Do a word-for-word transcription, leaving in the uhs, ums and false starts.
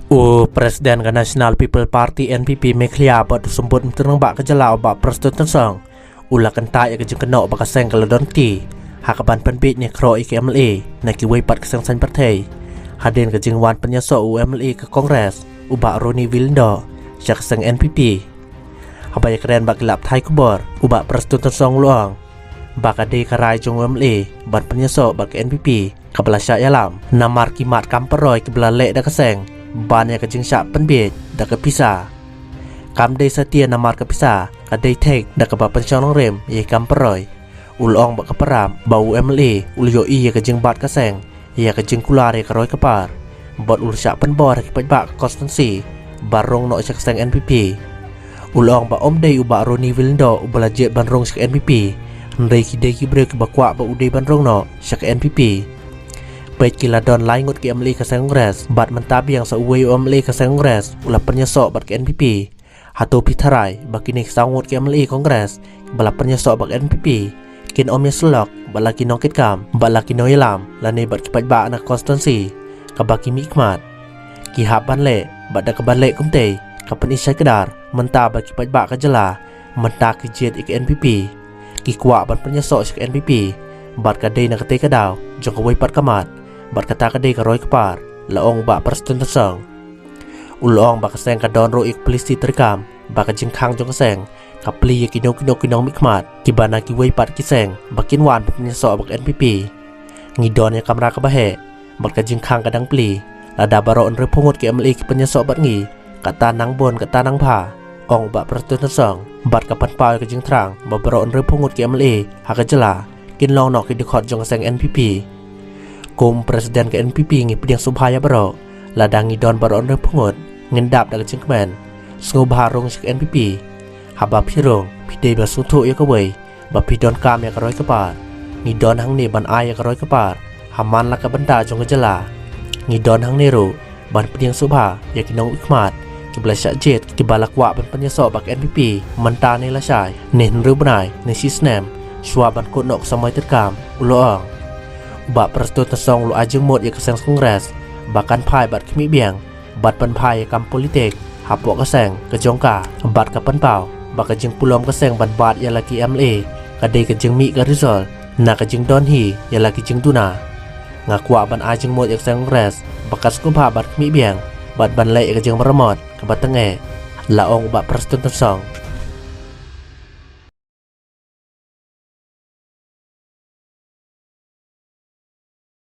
U President ka National People Party N P P Meghalaya bad u Symbud Umtnangbah ka jylla u Bah Prestone Tynsong u la kyntait ïa ka jingkynnoh ba ka seng ka la don kti ha ka ban pynbiej ne khroh ïa ki M L A na kiwei pat ki seng saiñ pyrthei hadien ka jingwan pynïasoh u M L A ka Congress u Bah Ronnie V Lyngdoh sha ka seng N P P. Haba ïakren bad ki lad pathai khubor u Bah Prestone Tynsong u la ong ba ka dei ka rai jong u M L A ban pynïasoh bad ka N P P kaba la shah ïalam namar ki mat kam pynroi kiba la leh da ka seng ban ïa ka jingshah pynbiej da ka pisa. Kam dei satia namar ka pisa ka dei thik da kaba pynshong nongrim ïa ki kam pynroi. U la ong ba ka para ba u M L A u la ïohi ïa ka jingbat ka seng ïa ka jingkular ïa ka roi ka par bad u la shah pynbor ha ki paidbah ka constituency ba rung noh sha ka seng N P P. U la ong ba ym dei u Bah Ronnie V Lyngdoh uba la jied ban rung sha ka N P P, hynrei ki dei ki briew kiba kwah ba u dei ban rung noh sha ka N P P. Peit, ki la don lai ngut ki M L A ka seng Congress bad mynta biang sa uwei u M L A ka seng Congress u la pynïasoh bad ka N P P. Hato phi tharai ba kine ki saw ngut ki M L A Congress ba la pynïasoh bad ka N P P kin ym ïasyllok bad la ki nongkitkam bad la ki nongïalam lane bad ki paidbah na ka constituency kaba ki mihkhmat? Ki hap ban leh bad da kaba leh kumtei ka pynshai kdar mynta ba ki paidbah ka jylla mynta ki jied ïa ka N P P, ki kwah ban pynïasoh sha ka N P P bad ka dei na katei ka daw jong kawei pat ka mat bad kata ka dei ka roi ka par, la ong u Bah Prestone Tynsong. U la ong ba ka seng ka don ruh ïa ka polisi treikam ba ka jingkhang jong ka seng ka plie ïa kino kino ki nongmihkhmat kiba na kiwei pat ki seng ba kin wan ban pynïasoh bad ka N P P. Ngi don ïa ka kamra kaba heh bad ka jingkhang ka dang plie. Lada baroh hynriewphew ngut ki M L A ki pynïasoh bad ngi, kata nang bun kata nang bha, ong u Bah Prestone Tynsong. Bad ka pynpaw ïa ka jingthrang ba baroh hynriewphew ngut ki M L A ha ka jylla kin long noh ki dkhot jong ka seng N P P. Kum President ka N P P ngi pdiang sngewbha ïa baroh, lada ngi don baroh hynriewphew ngut ngin dap da ka jingkmen. Sngewbha rung sha ka N P P. Haba phi rung phi dei ban sngewthuh ïa kawei ba phi donkam ïa ka roi ka par. Ngi don hangne ban ai ïa ka roi ka par ha man la ka bynta jong ka jylla. Ngi don hangne ruh ban pdiang sngewbha ïa ki nongmihkhmat kiba la shah jied kiba la kwah ban pynïasoh bad ka N P P mynta ne lashai ne hynriew bnai ne shi snem shuwa ban kut noh ka samoi treikam, u la ong. U Bah Prestone Tynsong u la ai jingmut ïa ka seng Congress ba kan phai bad khmih biang bad pynphai ïa ka kam politik hapoh ka seng ka jong ka bad ka pynpaw ba ka jingpulom ka seng ban bat ïa la ki M L A ka dei ka jingmih ka result na ka jingdon hi ïa la ki jingduna. Nga kwah ban ai jingmut ïa ka seng Congress ba kan sngewbha ban khmih biang bad ban leh ïa ka jingmyntoi kaba tyngeh, la ong u Bah Prestone Tynsong.